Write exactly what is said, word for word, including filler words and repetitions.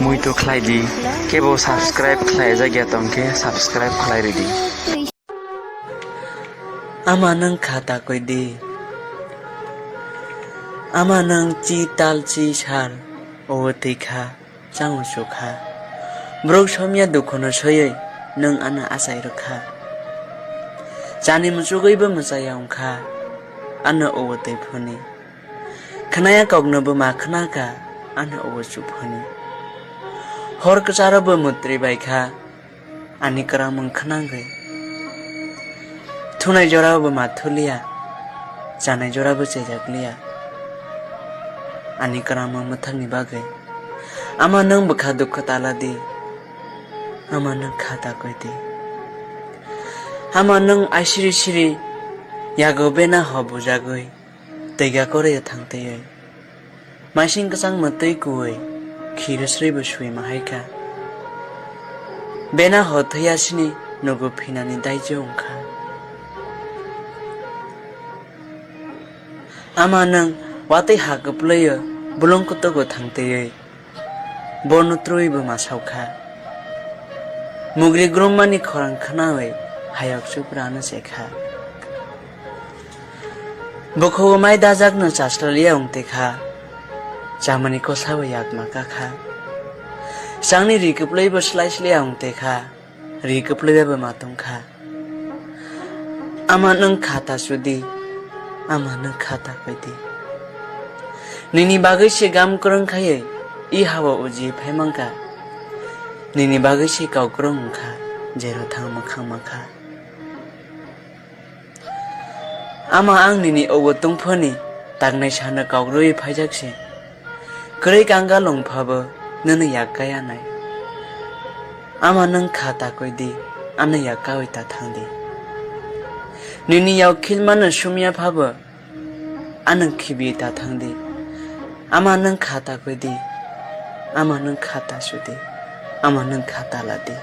Muitu khlai di, kebo subscribe khlai jak ya tong khe subscribe khlai rw di. Ama nwng kha ta koi di. Ama nwng chi tal chi sal, o twi kha, chang o chu kha. Borok somya dukhu no soyoi, nwng ano achai rw kha. Chani muchugwi bo mwchaya wng kha, ano o twi phuni. Khnaya kokno bo ma khna kha, ano o chu phuni. Hor kwcharo bo mwtwi bai kha, ani kwrwngmung khwnangwi. Thunai jorao bo ma thuliya, chanai jorao bo chejak liya. Ani kwrwngmung mwthangni bagwi. Ama nwng bwkha dukhu tala di, ama nwng kha ta koi di. Ama nwng aisiri siri yago bena ho bujagwi, twiga koroi thang twiwi. Maising kwchang mwtwi kuwi, khiro sribo sui ma hai kha. Bena ho thwiya sini nugu phinani daijo wng kha. Ama nwng watwi ha kwplwio bulong kutugo thang twiwi, bono twrwi bo ma sao kha. Mugri grommani khorang khnawi hayok chuprano se kha. Bukhugo mai dajakno chasla liya wng twi kha, chamani kosa bo yak ma ka kha. Changni ri kwplwi bo slai sliya wng twi kha, ri kwplwi bai bo ma tong kha. Ama nwng kha ta sudi, ama nwng kha ta koi di. Nini bagwi se gam kwrwng khaiwi i hao uji phai man kha. Nini bagwi se kok kwrwng wng kha, jero thang mwkhang ma kha. Ama ang nini ogo tungphani taknai sana kok rwi phaijak se. Kwrwi kangal wng phabo nini yak kaya nai. Ama nwng kha ta koi di, ano yak kawi ta thang di. Nini yak khilmano sumya phabo ano khibi ta thang di. Ama nwng kha ta koi di, ama nwng kha ta su di, ama nwng kha ta la di.